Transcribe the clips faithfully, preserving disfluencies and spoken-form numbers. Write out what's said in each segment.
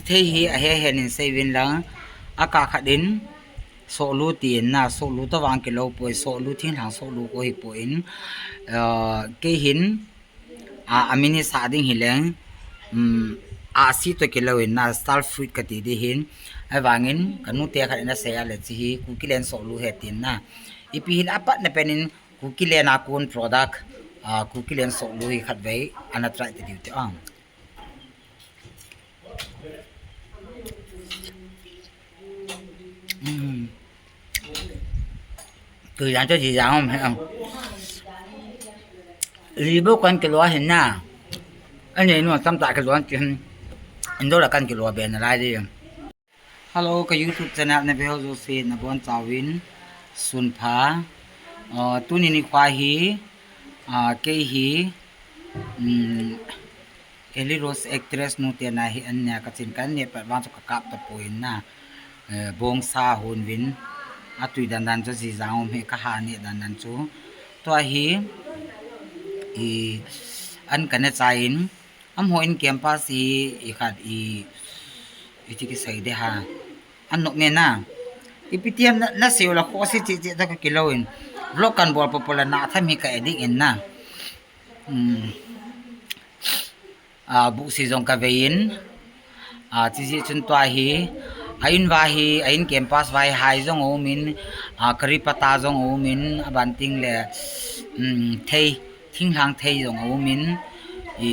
Thei hi ahe hen in seivin lang, akah khat in sohlu tin na, sohlu tobang kilou poi, sohlu thinglhang sohlu ko hi poi in, ah, kei hin, ah, amin hi sah ding hileng, um, ahsi toh kilou in na, star fruit kati ding hin, ahivangin, kanu te khat in asei a le chi hi, Kukiland sohlu hi tin na. Ipi hile apatna pen in, Kukiland a kon product, ah, Kukiland sohlu hi khatvei, ana try ta diu te ang. Tui jang chu ji jang um he ang. Li bou kan kilou hin na. Ani nu tam ta kilou ti hin. Indo la kan kilou be na lai di. Hello, ka YouTube channel na veu jouse nabon chauvin sunpha. Uh, tuni nikho hi, uh, kei hi, um, Ellie Rose actress nu te na hi an nia ka chin kan ne pat vang chu ka kap ta poi na. Eh, bongsa hon vin. Atui dan dan chu ji jang um he ka ha ne dan dan chu. Tua hi i an ka ne cha in. Amaho in campus hi i khat i, i ti kisei de ha. An nok ne na. Ipi ti ham na, na siu la kho si chi chi ta ka kilou in. Vlog kan bol po po la na tham hi ka edit in na. Hmm. Ah, bu si jong ka vei in. Ah, chi ji chun tua hi. A in va hi, a in campus vai hai jong um in. Ah, kari pata jong um in. Aban ting le, um, thei, thinglhang thei jong um in. I,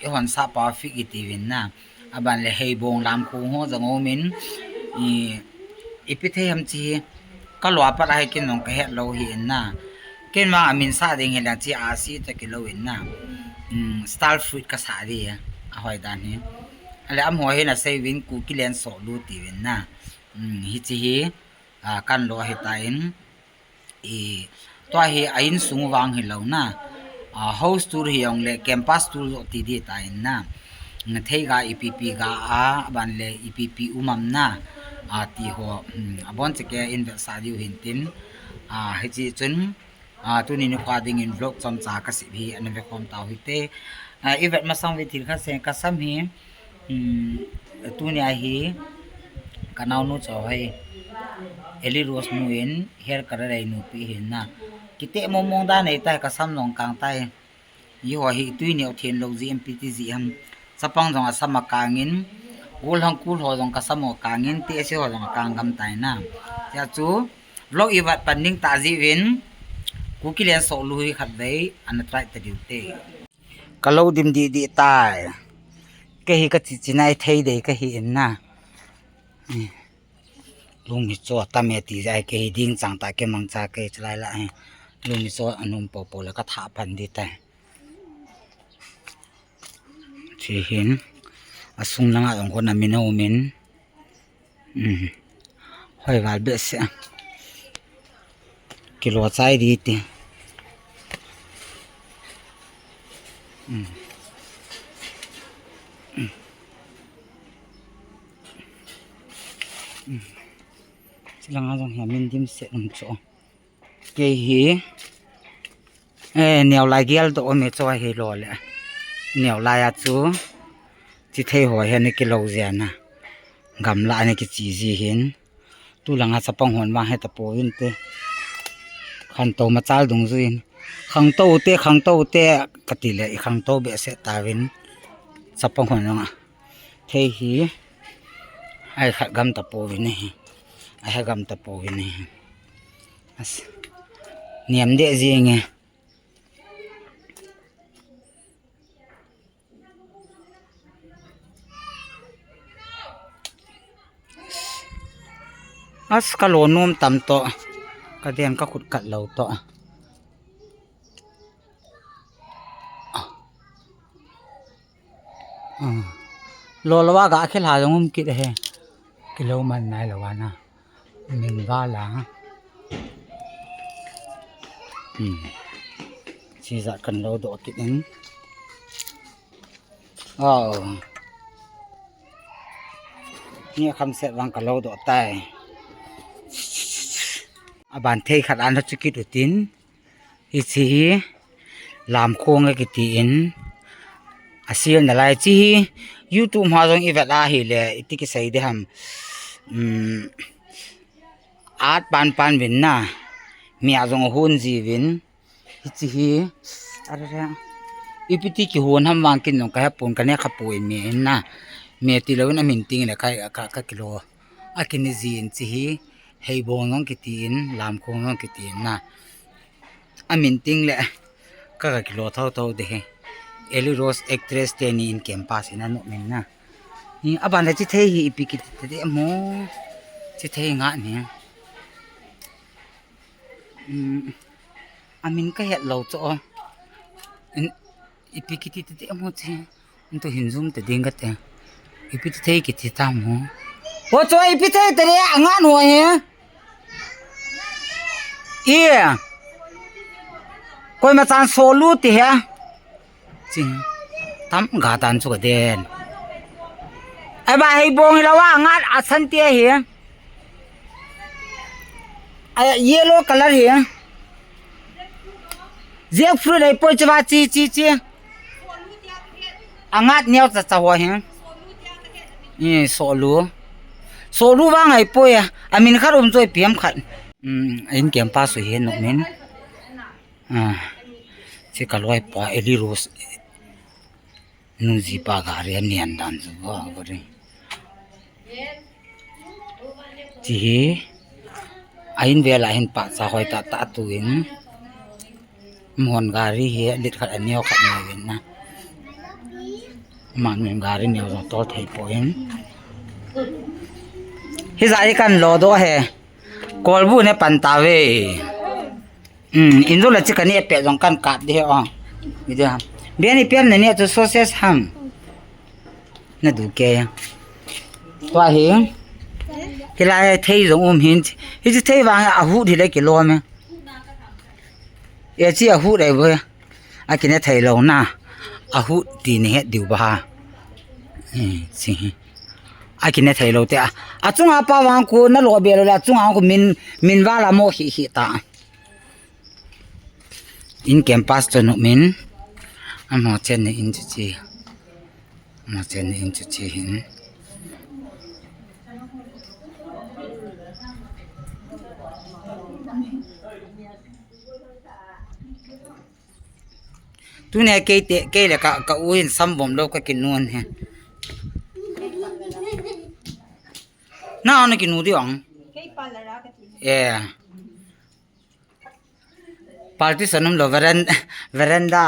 i hon sa pa fik i ti vin na. Aban le hei bong lam khu ho jong um in, i, ipi thei ham chi hi, ka lou a pat a hi kin jong ka het lou hi in na. Ken vang amin sa ding hi lang chi ahsi toh kilou in na. Um, star fruit ka sa di a, ahoi dan hi. Ale amaho hin asei vin Kukiland sohlu ti vin na. Um, hichi hi, ah, kan lou hi ta in. I, tua hi a insung vang hilou na. Ah, house tour hi jong le campus tour jo ti di ta in na. Thei ga ipi pi ga a, aban le ipi pi um am na. Ah, ti ho, hmm, abon che ke in vet sa diu hin tin. Ah, hichi chun, ah, tuni nikho ding in vlog chomcha ka sip hi, ana ve khom tau hite. Ah, i vet masang ve thil khat se ka sam hi. Um, tuni a hi, ka naonu chu hi, Ellie Rose nu in, hair ka ralei nu pi hin na. Kite mong mong dan nei ta, ka sam jong kang ta. Eiho hi, tui neo thei lou ji M P T ji ham. Chapang jong a sam a kang in, gol hang kul ho jong ka sam a kang in, te se ho jong a kang gam tai na. Tia chu, vlog i vet pan ding ta ji vin, Kukiland sohlu hi khatvei, ana try ta diu te. Ka lou dim di di tai. Kei hi ka chi chi nai thei dei ka hi in na. Lumi cho tam e ti jai kei hi ding chang ta kei mang cha kei chalai la. Lumi cho anum po po le ka tha pan di tai. Chi hin. Asung langa jong ko na min o min. Um. Hoi val behseh a. Kilo chai di ti. Um. Um. Um. Chilanga jong hi min dimset um cho. Kei hi. Eh, neo lai gel to ome cho hi lo le. Neo lai a chu. Chi thei ho hi ni kilo jia na. Gamla ni kichi ji hin. Tu langa chapang hon vang heta pouvin te. Khantou machal dungjuiyin. Khangtou te, khangtou te, kati le i khangtou behseh tauvin. Chapang hon vang a. Thei hi. Ai khat gam ta pouvin hi. Ai ha gam ta pouvin hi. As. Niam deh jing e. As ka lo nom tam to. Ka den ka khut kat lo to. Lo lo a ga khel ha jong um kit he. Kilo man nai lo ana. Min va la. Hmm. Chi jat kan lo doh kit in. Oh. Ni kham set vang ka lo doh tai. Aban thei khat an chu kit utin. Hichi hi lam khong e kiti in. Asil nalai chi hi YouTube ma jong ivet a hile, iti kisei ding ham. Um, at pan pan vin na. Mi a jong hon ji vin. Hichi hi. Are re. Ipi ti kihon ham vang ken jong kahepon, kane kha poi, mi in na. Mi ti louvin amin ting le ka, ka, ka kilo. Akine jin chi hi. Heibong jong kitin, Lamkhong jong kitin na. Amin ting le. Ka, ka kilo thotho ding hi. Eli Rose actress teni in campus in ana um in na. Hi, aban le chi thei hi ipi kiti te mo. Chi thei nga ni. Um, amin kahet lou chu. In, ipi kiti te mo chi. Ntu hin jum te ding kate. Ipi thei kiti ta mo. O chu ipi thei te le angan ho he. I. Koima chan solu ti he. Chi. Tam ga tan chu ka den. Ai ba heibong hi lou a ngat a san te hi. Ai yellow color hi. Jackfruit ai poi chu ba chi chi chi. Angat neo cha cha ho hi. I solu. Solu vang ai poi a. Amin khat um chu ipi ham khat. Um, in campus hi no min. Ah. Chi ka loi pa Eli Rose. Nu ji pa gari a nian dan chu ba gari. Chi hi. A in vel a hin pa cha hoi ta ta tu in. Mon gari hi lit khat a neo khat neo in na. Mang min gari neo jong tol thei poi. Hi ja hi kan lo do he. Kolbu ne pan ta ve. Um, in jong la chi kane pe jong kan kap ding he o. Ni dia. Biani piam na ni chu success ham. Na du ke. Tua hi. Hilai thei jong um hin. Hichi thei vang a hut hi le kilo me. E chi a hut ai bo. Akine thei lou na. A hut ti ni het diu ba ha. Eh, chi hi. Akine thei lou te a. Achunga pa vang ko na lo be lou la achunga ko min, min va la mo hi hi ta. In campus to no min. Amo chen ni in chi chi. Amo chen ni in chi chi hin. Tuni kei te, kei le ka, ka u hin sam vom lou ka kinun he. Na, na kinu di ong. Kei pa la ra ka ti. Yeah. Partition um lou veren-, veranda,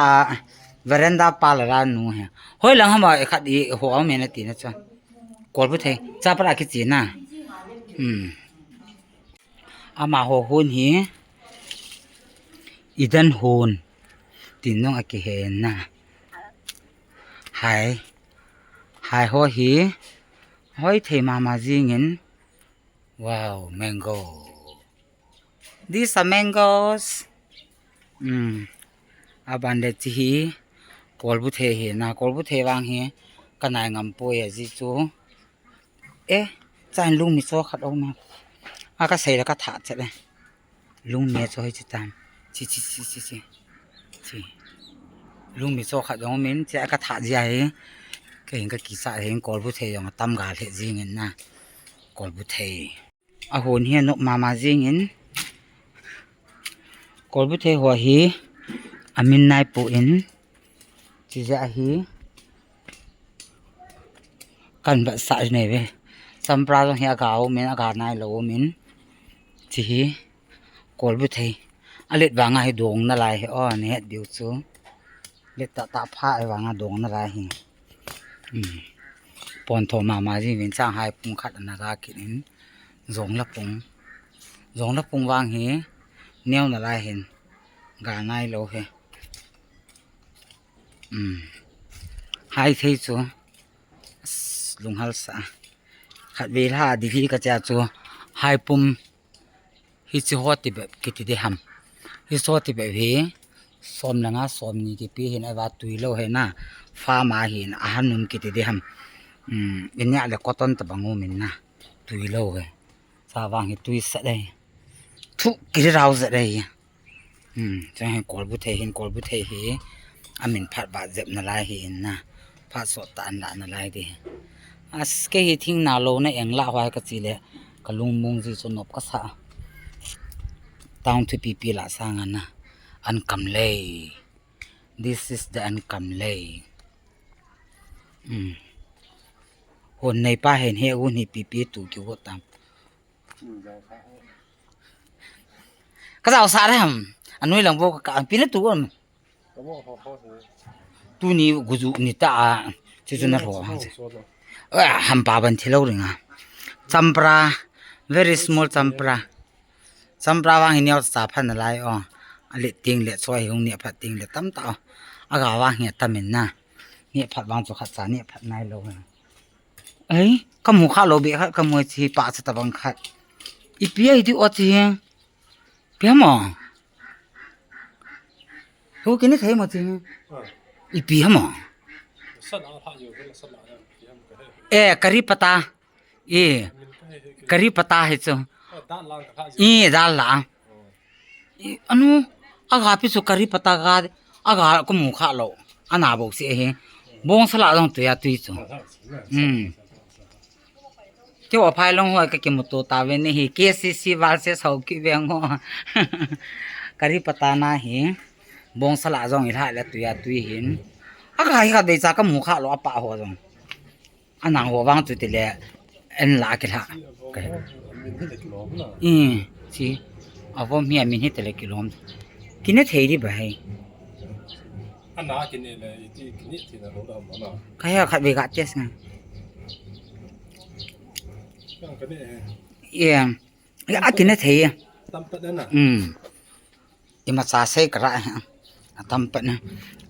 veranda pa la ra nu he. Hoi lang hama e khat i ho au me na ti na cha. Kolbu thei. Cha pa la ki ti na. Hmm. Ama ho hun hi. Eden hun. Tin nong a kihen na. Hai. Hai ho hi. Hoi thei mama jingin. Wow, mango. These are mangoes. Hmm. Aban le chi hi. Kolbu thei hi na. Kolbu thei vang hi. Ka nai ngam poi a ji chu. Eh, chan lungmi cho khat om e. A ka sei la ka tha che le. Lungmi cho hi chi tam. Chi, chi, chi, chi, chi. Chi. Lungmi cho khat om in, chi a ka tha ji a hi. Ka hin ka kisa hin kolbu thei jong tam ga le jingin na. Kolbu thei. A hun hi a nop mama jingin. Kolbu thei ho hi. A min nai pu in. Chi ja hi. Kan ba sa nei ve. Champra jong hi a ga um in, a ga nai lou um in. Chi hi. Kolbu thei. A let vang a hi dong na lai hi. O, ni het diu chu. Let ta ta pha a vang a dong na lai hi. Hmm. Pon tho mama jingin chang hai pung khat ana ga kit in. Jong la pung. Jong la pung vang hi. Neo na lai hin. Ga nai lou hi. Um. Hai thei chu. As, lunghal sa. Khat ve la di hi ka cha chu. Hai pum. Hi chi ho ti bep kiti di ham. Hi so ti bep hi. Som le nga som ni kipi hin a va tui lou he na. Farm a hin a han um kiti di ham. Um, in ya le cotton ta bang um in na. Tui lou he. Sa vang hi tui sa dei. Thu kiri rau sa dei. Hmm, chang hin kolbu thei hin kolbu thei hi. A min phat ba jep na lai hi in na. Phat sot ta an la na lai di. As ke hi thing na lo na eng la hoi ka chi le. Ka lung mung ji chu nop ka sa. Tang thu pi pi la sa nga na. An kam lei. This is the an kam lei. Um. Hon nei pa hen he u ni pi pi tu ki wo tam. Ka zau sa re ham. Anui lang bo ka, ka pi na tu am. Tuni guju ni ta a, chu chu na lho hang che. Ah, hampa ban thi lo ring a. Champra, very small champra. Champra vang hi neo cha phan na lai o. A le ting le choi hung ni phat ting le tam ta o. A ga vang hi tam in na. Ni phat vang chu khat cha ni phat nai lo. Ai, ka mu kha lo be khat, ka mu chi pa cha ta bang khat. Ipi ai ti o chi. Pi mo. Hu kini thei mo chi. Ipi mo. Eh, kari pata. Eh, kari pata hi chu. Eh, dal la. I, anu, aga pi chu kari pata ga, aga ko mu kha lo. Ana bo si he. Bong sala dong tu ya tu chu. Hmm. Kei wa phai long hoi ka kimuto ta ve ni hi K C C versus Haokip veng ho. Kari pata na hi. Bong sala jong i lha le tui a tui hin. A ka hi ka dei cha ka mu kha lo a pa ho jong. A nang ho vang chu ti le en la ki lha. Ka he. I, si. A vom hi a min hi te le kilom. Kine thei di ba hei. Ana kine le iti kine ti na lo da ma na. Ka he khat ve ka test na. Yang kine he. Yeah. Ya, a kine thei. Tam pat na. Hmm. Ima cha sei ka ra. A tam pat na.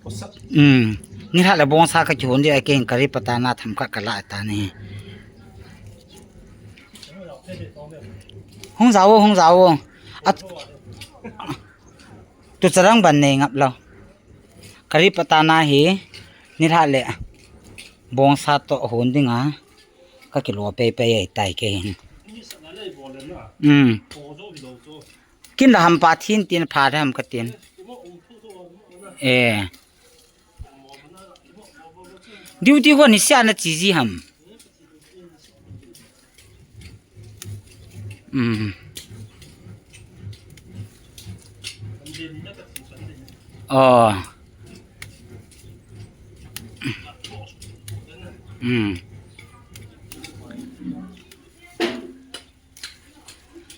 Kosa. Hmm. Ni ha le bong sa ka chu hon di a ken kari pata na tham ka ka la ta ni. Hung jao, hung jao. At tu charang ban nei ngap lo. Kari pata na hi ni ha le bong sa to hon ding a. Ka kilo pei pei ai tai ke hin. Hmm. Kin la ham pa thin tin pha ham ka tin. Eh. Duty ho ni sia na chi ji ham. Hmm. Oh. Hmm.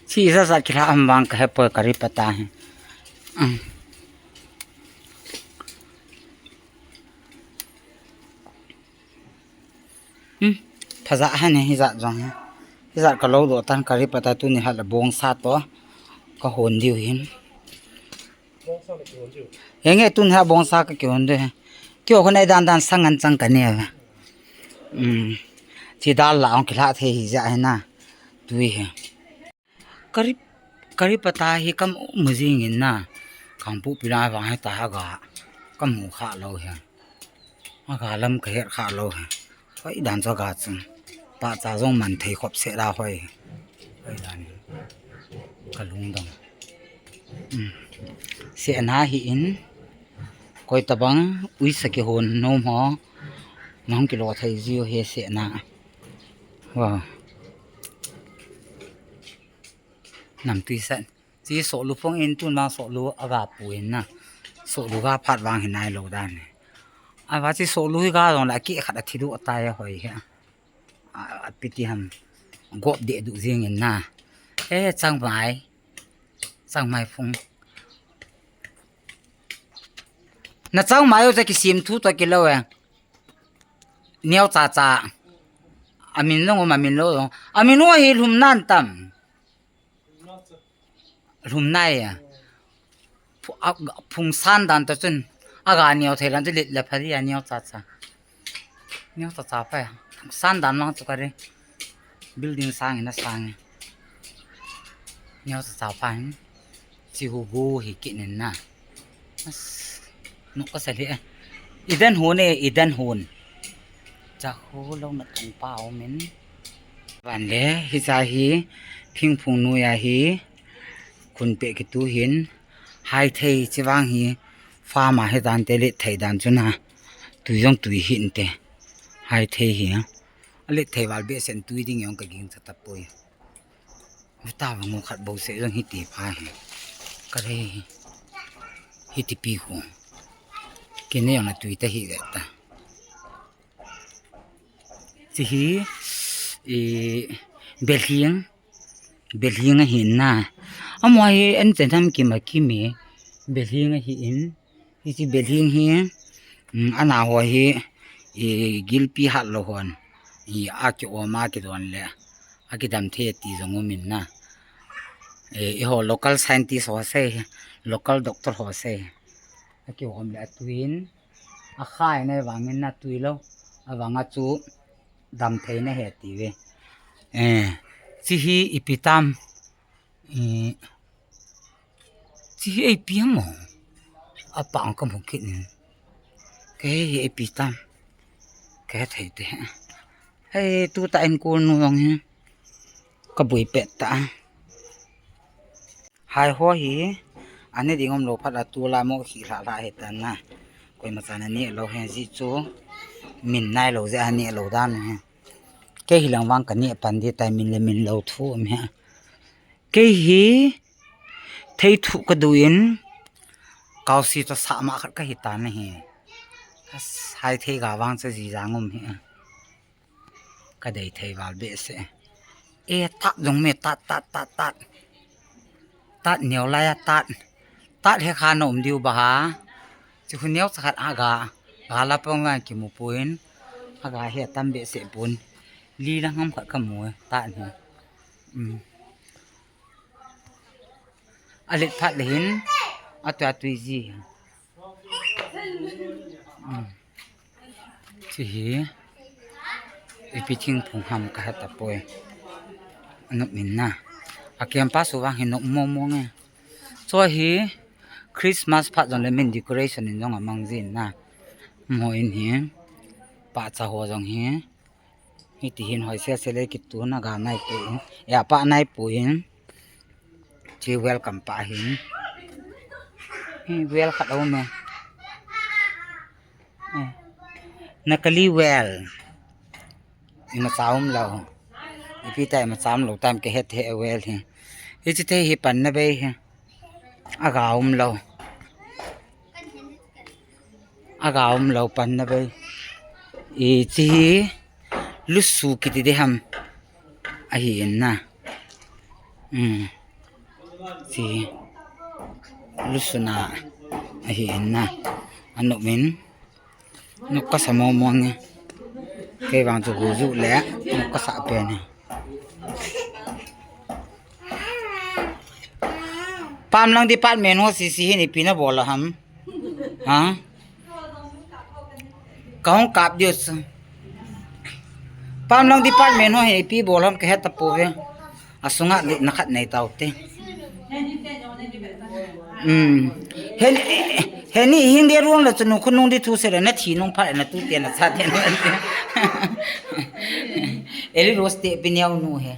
Chi sa sa kila am vang ka he poi kari pata he. Hmm. Hmm. Phaja ha ne hi jat jong he. Hi jat ka lo do tan kari pata tu ni ha la bong sa to. Ka hon diu hin. Henge tun ha bong sa ka kihon de. Kio khon ai dan dan sang an chang ka ne. Hmm. Chi dal la ong kila the hi ja he na. Tui he. Kari, kari pata hi kam mu jing in na. Kang pu pila vang he ta ha ga. Kam mu kha lo he. A ga lam ka her kha lo he. Hoi dan cho ga chung. Pa cha jong man thei khop se da hoi. Hoi dan. Ka lung dong. Hmm. Se na hi in. Koi tabang ui sa kihon nom ho. Nang kilo thei jiu he se na. Wow. Nam tui san. Chi sohlu phong in tun vang sohlu aga pu in na. Sohlu ga phat vang hin nai lo dan. A va chi sohlu hi ga jong la ki khat a thi du a tai a hoi he. A, a piti ham. Gop de du jing in na. Eh, chang mai. Chang mai phong. Na chang mai u cha kisim thu to kilo e. Neo cha cha. Amin long um amin lo long. Amin u hi lhum nan tam. Lhum nai a. Phu-, a, phung san dan to chun. Aga neo thei lan chu lit le phari a neo cha cha. Neo cha cha pa. Phung san dan lang chu kari. Building sang in a sang. Neo cha cha pa hin. Chi hu gu hi ki nin na. As, nu ka sa li e. Idan hun e, idan hun. Cha hu lo na tung pa o min. Van le, hi cha hi, phing phung nu ya hi, kun pe ki tu hin, hai thei chi vang hi, farm a hi dan te le thei dan chu na, tui jong tui hin te. Hai thei hi. A let thei val behseh in tui ding jong ka ging cha tapoi. Vita vang u khat bou seh jong hiti pha hi. Ka rei hi. Hiti pi khu. Kine jong na tui ta hi ve ta. Chi hi, i, belhing, belhing ahi na. Amo hi en chen tham kim a kim e. Belhing ahi in. Hichi belhing hi, um, ana ho hi, i, gilpi hat lo hon. I, a ki om a ki don le. A ki dam thei ti jong um in na. E, i ho local scientist ho sei, local doctor ho sei. A ki om le a tuin. A khai na vangin na tui lo. A vang a chu dam thei na he ti ve. Eh, chi hi ipi tam. Eh, chi hi ipi mo. A pang ka mu kit in. Ke hi ipi tam. Ke thei te. Hei, tu ta in kul nu jong hi. Ka bui pet ta. Hai ho hi, ani ding um lo phat a tu la mo khi hla hla he tan na. Koima chan ani lo he ji chu. Min nai lo je ani lo dan he. Ke hi lang wang ka ni pan di tai min le min lo thu um he. Ke hi, thei thu ka du in, kau si ta sa ma khat ka hi tan na he. As, hai thei ga wang cha ji jang um he. Ka dei thei val behseh. E, tat jong me, tat, tat, tat, tat. Tat neo lai a tat. Tat he kha na um diu ba ha. Chi khu neo cha khat a ga. Ga la pong vang ki mu puin. A ga he tam behseh pun. Li la ngam khat ka mu tat he. Um. A let phat le hin. A tu a tui ji. Um. Chi hi, ipi thingphung ham ka he tapoi. Anop min na. A campus u vang hi nop mong mong e. Chu hi, Christmas phat jong le min decoration in jong a mang jin na. Mo in hi, pa cha ho jong hi. Hiti hin hoi se se le ki tu na ga nai pu in. Ya pa nai pu in. Chi welcome pa hin. Hi wel khat um e. Eh. Nakali wel. Ima cha um lo. Ipi ta ima cha um lo tam ke het he wel hi. Hichi te hi pan na bei hi. A ga um lo. A ga um lo pan na bei. I chi hi. Lusu kiti de ham. Ahi in na. Um. Chi. Lusu na. Ahi in na. Anop min. Nop ka sa mo mo nge. Kei vang chu gu ju le. Nop ka sa pe ni. Pam lang department ho si si hi ni pi na bol ham. Ha? Ka hung kap diu chu. Pam lang department ho hi pi bol ham ka het ta pu ve. A sunga le na khat nei tau te. Um. Hen, hen ni hin de ruang la chu nu khunung di thu se le na thi nung pha na tu te na cha te na. Eli Rose te pi neo nu he.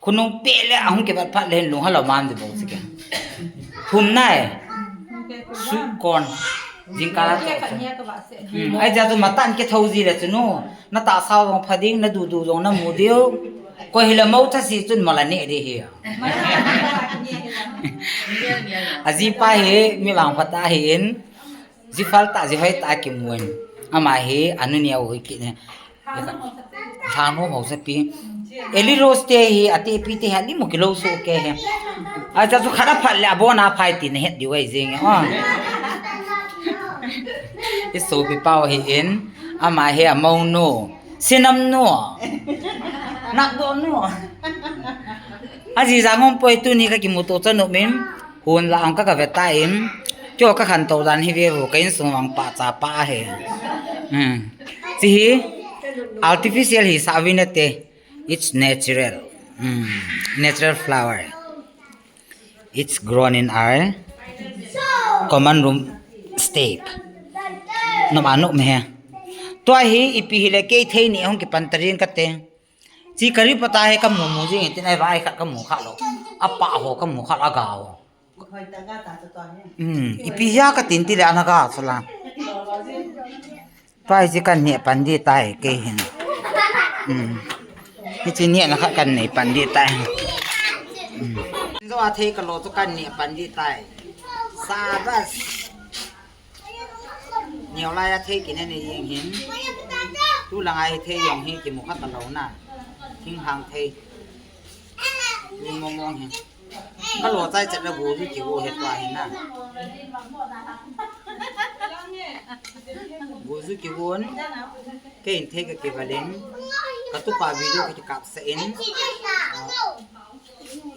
Khunung pe le ahung ke bat phat le hen lung ha lo mam de bol si ke. Thum nai. Su kon. Jing kala to. Hmm, ai ja tu matan ke thau ji le chu nu. Na ta sao jong pha ding, na du du jong na mu diu. Ko hi le mo tha si chun mala ne de hi. A ji pa hi mi vang pha ta hi in. Ji fal ta ji hoi ta ki mu in. Ama hi anu ni au hi ki ne. Thang no ho sa pi. Eli Rose te hi, a te pi te hi, ni mu kilo so ke he. A cha chu khara phat le abona phai ti na het diu ai jing. Oh. I so pi pau hi in, ama hi a mo no. Sinam no. Nak do no. A ji jang hom poi tu ni ka ki mu to cha no min. Hun la ang ka ka ve ta in. Kyo ka khan to dan hi ve vo ka in sung ang pa cha pa he. Hmm. Chi hi artificial hi sa vin te. It's natural. Hmm. Natural flower. It's grown in our common room step. No ma no me he. Tua hi ipi hi le kei thei ni hong ki pan ta rin ka te. Chi kari pata he ka mu mu jing tin ai vai khat ka mu kha lo. A pa ho ka mu kha lo a ga ho. Hmm, ipi hia ka tin ti le ana ga so la. Tua hiche kan neh pan ding tai kei hin. Hmm. Hiche nehna khat kan nei pan ding tai. Hmm. Zo a thei kalo chu kan neh pan ding tai. Sabas. Neo lai a thei kine nei jeng hin. Tu langa hi thei jong hi kimu kha talou na. Thinglhang thei. Tui mong mong hi. Kalo chai chet la bu ju kigu he tua hi na. Bu ju kigun. Kei in thei ka kivalin. Ka tupa video ka kikap sa in.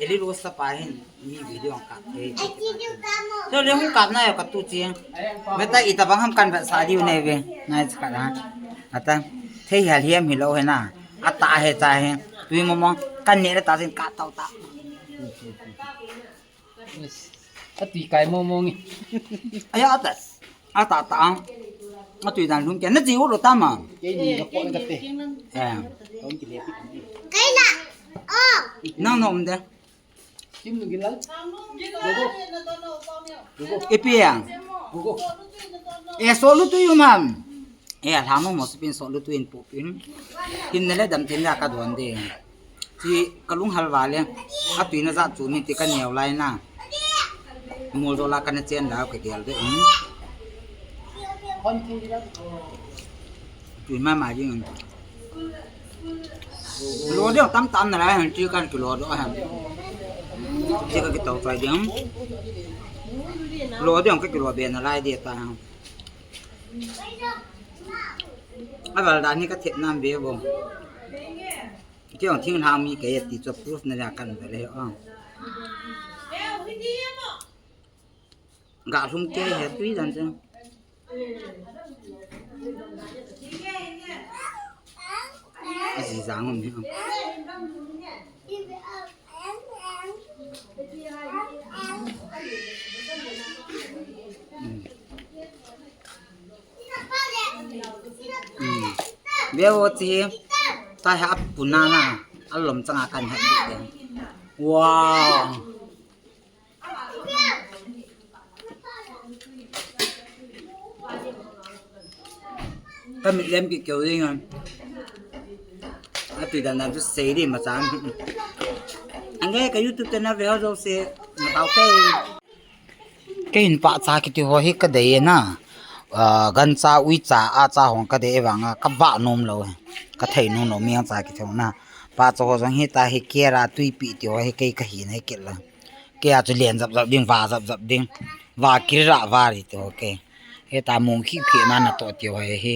Eli Rose pa hin mi video ang kap thei. So le hung kap na yo ka tu chi. Beta ita bang ham kan ba sa diu ne ve. Nai chaka da. Ata thei hal hiam hi lo he na. Ata he cha he. Tui mong mong kan ne la ta sin ka tau ta. Atui kai mong mong nge. Aya ata. Ata ta ang. Atui dan lung ke na ji u lo ta ma. Kei ni ka po na ka te. Eh. Tong ki le pi. Kei la. Oh. Nang nom de. Kim nu gilal. Go go. Go go. Ipi ang. Go go. Eh, so lu tu yu mam. Eh, lhang mo mo sipin so lu tu in pu pin. Hin ne le dam tin ya ka don de. Chi ka lung hal va le. A tui na za chu ni ti ka neo lai na. Mol do la ka na chen da ka gel de. Hmm. Tui ma ma jing. Lo de tam tam na lai han chi kan ki lo do han. Chi ka ki tau tai ding. Lo de ka ki lo be na lai de ta han. A val da ni ka thet nam be bo. Ki ong thinglhang mi ke ti cho proof na ja kan ve le ong. Ga lhum ke he tui dan che. A ji jang um he. Hmm. Hmm. Ve o chi. Ta ha pu na na. A lom chang a kan ha. Wow. Ka mit lem ki keu ding a. A tui dan dan chu sei di ma chan. Ange ka YouTube channel ve ho jouse na tau te. Kei hin pa cha kiti ho hi ka dei na. Ah, gancha uicha a cha hong ka dei vang a ka va nom lo. Ka thei nom lo mi ang cha kiti ho na. Pa cha ho jong hi ta hi kera tuipi ti ho hi kei ka hi na hi kit la. Kei a chu len jap jap ding, va jap jap ding. Va kira va ri ti ho kei. He ta mong khi khi ma na to ti ho hi.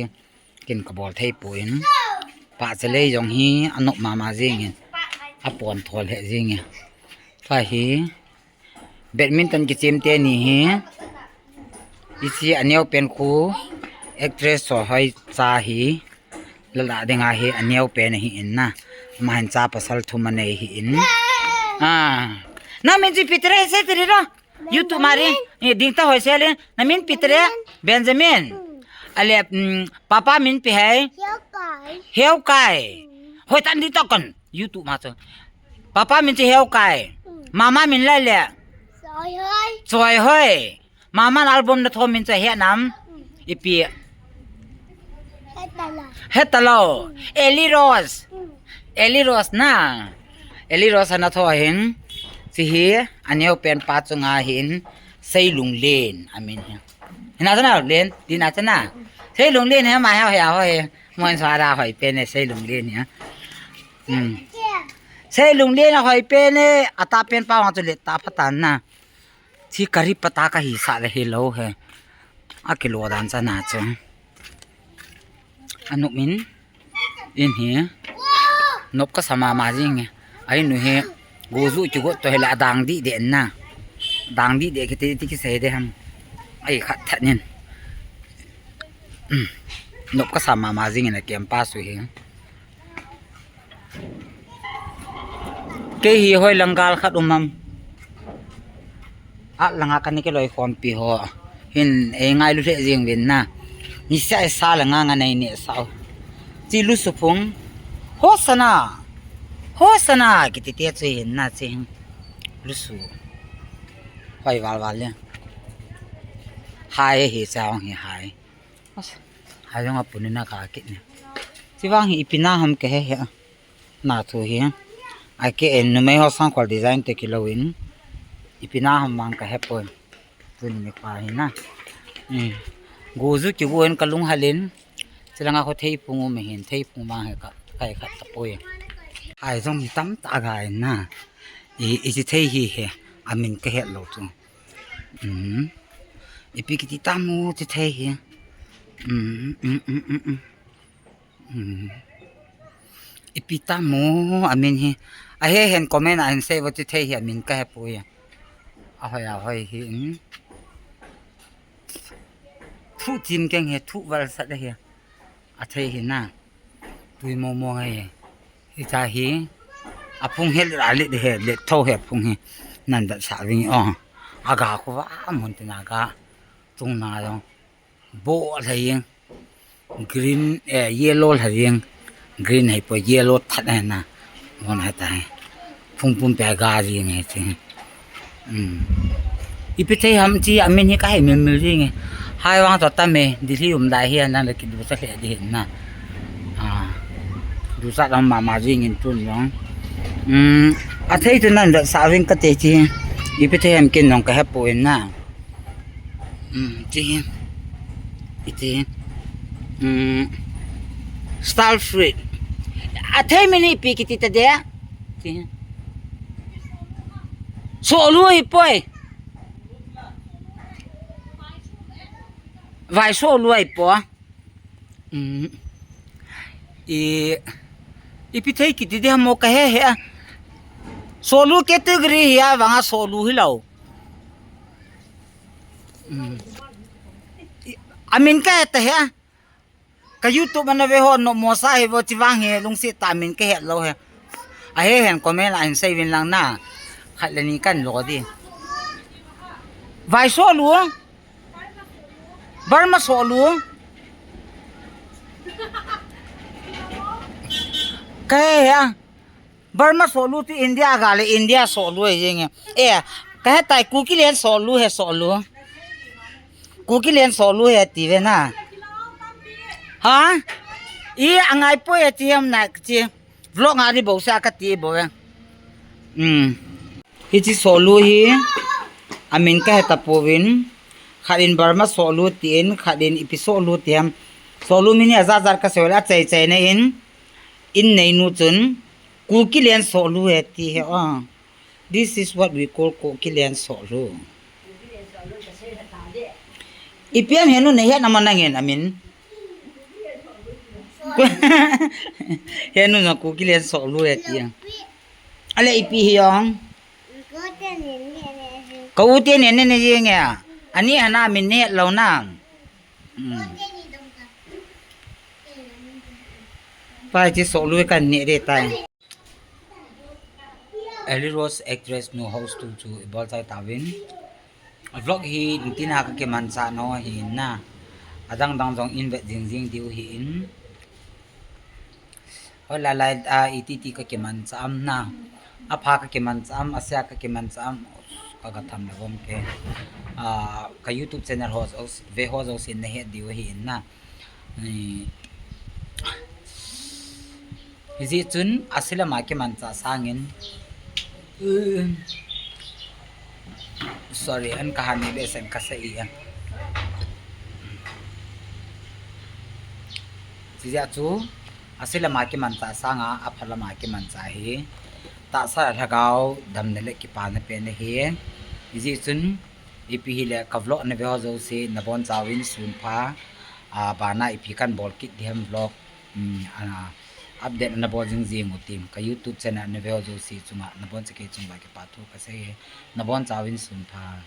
Kin ka bol thei poi in. Pa cha lei jong hi a nop ma ma jing in. A pon thol he jing in. Fa hi. Badminton kichim te ni hi. Isi a neo pen khu actress so hoi cha hi. Lala ding a hi a neo pen hi in na. Ma hin cha pasal thum a nei hi in. Ah. Na min ji pitre se tri ro. YouTube mari. Ni ding ta hoi se le. Na min pitre. Benjamin. Ale, mm, papa min pi hai. Heukai. Heukai. Hoi tan di to kon. YouTube ma chu. Papa min chu Heukai. Mama min lai le. Choi hoi. Choi hoi. Mama album na thom min chu he nam. Ipi. Hetalo. Hetalo. Eli Rose. Eli Rose na. Eli Rose na tho hin. Chi hi. A neo pen pa chu nga hin. Seilung Len. A min hi. Hina chana Len. Dina chana. Seilung Len he ma he he he. Mon sa da hoi pen e Seilung Len he. Hmm. Seilung Len a hoi pen e, a ta pen pa wang chu let ta pha tan na. Chi kari pa ta ka hi sa le hi lo he. A kilo dan cha na chu. A nop min. In hi. Nop ka sa ma ma jing e. Ai nu hi. Go ju chu go to he la dang di de na. Dang di de ki ti ti ki se de ham. Ai khat that nin. Hmm. Nop ka sa ma ma jing in a kem pa su hi. Kei hi hoi lang gal khat um am. A langa ka ni ke loi khom pi ho. Hin ei ngai lu le jing vin na. Ni sa sa langa nga nei ne sa. Chi lu su phung. Hosana. Hosana kiti te chu hin na chi. Lu su. Hoi val val le. Hai hi sa hong hi hai. Ajong apun in aga kit ne. Chivang hi ipi na ham kahe he. Na thu hi. Ai ke en numei ho sangkhol design te kilou in. Ipi na ham vang kahe poi. Tuni nikho hi na. Hmm. Go ju kigo in kalung hal in. Chilanga kho theiphung um hin, theiphung vang hi ka, kai khat tapoi. Ai jong mi tamtah aga in na. I, ichi thei hi he. Amin kahet lou chu. Hmm. Ipi kiti tam u chi thei hi. Hmm, hmm, hmm, hmm, hmm. Hmm. Ipi tam u amin hi. Ahe hen comment a hin sei vo chi thei hi amin kahe poi. Ahoi ahoi hi. Hmm. Thu chim keng hi, thu val sat hi. Athei hi na. Tui momo ngai. Hicha hi. Aphung hi le, le he, le tho he aphung hi. Nan dat sa ving o. Aga khu va mun tin aga. Tung na jong. Bo lhai jeng. Green, eh, yellow lhai jeng. Green hei po yellow that hai na. Bon hai ta hai. Phung pum pe aga jeng hai chi. Hmm. Ipi thei ham chi amin hi kahe mil mil jeng e. Hai vang to tam e. Delhi um dai hi nan le kidu sa le di hin na. Ah. Du sa dam mama jeng in tun jong. Hmm. Athei tu nan dat sa ving kate chi. Ipi thei ham ken jong kahe poi na. Hmm, chi hin. Iti hin. Hmm. Star fruit. Athei mini pi kiti ta de. Chi hin. Sohlu hi poi. Vai sohlu hi po. Hmm. I, ipi thei kiti de mo kahe he a. Sohlu category hi a vang a sohlu hilou. Hmm. I, amin kahe ta he a. Ka YouTube a na ve ho nom mo sa hi vo chi vang hi lungset tah a amin kahet lou he. Ahe hen comment a hin sei vin lang na. Khat le ni kan lo di. Vai sohlu. Burma sohlu. Kahe he a. Burma sohlu ti India ga le India sohlu he jeng e. Eh, kahe tai Kuki len sohlu he sohlu. Kuki len sohlu he ti ve na. Ha? I angai poi he ti ham na chi. Vlog nga di bo sa kati bo ve. Hmm. Hichi sohlu hi. Amin kahe ta pouvin. Khat in Burma sohlu tin, khat in ipi sohlu ti ham. Sohlu min hi ajat jat kasei le achai chai na in. In neinu chun. Kuki len sohlu he ti he o. This is what we call Kuki len sohlu. Ipi ham henu nei het na mo nangin amin. Henu na Kuki len sohlu he ti. Ale ipi hi jong. Ka u te ne ne ne jeng e. Ani ana min ne lou na. Hmm. Pa chi sohlu kan ne de tai. Ellie Rose actress nu host tu chu i bol chai tauvin. Vlog hi nitin a ka kimanchah nau ahi na. Adang dang jong in vet jing jing diu ahin. Hoi lai lai a iti ti ka kimanchah am na. Apha ka kimanchah am, asia ka kimanchah am. Ka ka tham le vom ke. Ah, ka YouTube channel ho, ve ho jouse na het diu ahin na. Hijeh chun, ase lama kimanchah sangin, sorry, an ka han ni behseh in ka sa e. Hijeh chun, ase lama kimanchah sanga, apha lama kimanchah hi tahsa lhagao damna le kipana pen ahi. Hijeh chun, ipi hile ka vlog na ve ho jouse, nabonchauvin sunpha, ah, bana ipi kan bol kit ding ham vlog, um, ah, update na bol jing jing u tin, ka YouTube channel na ve ho jouse chunga, nabonchauva kei chunga kipa thu ka sei e, nabonchauvin sunpha.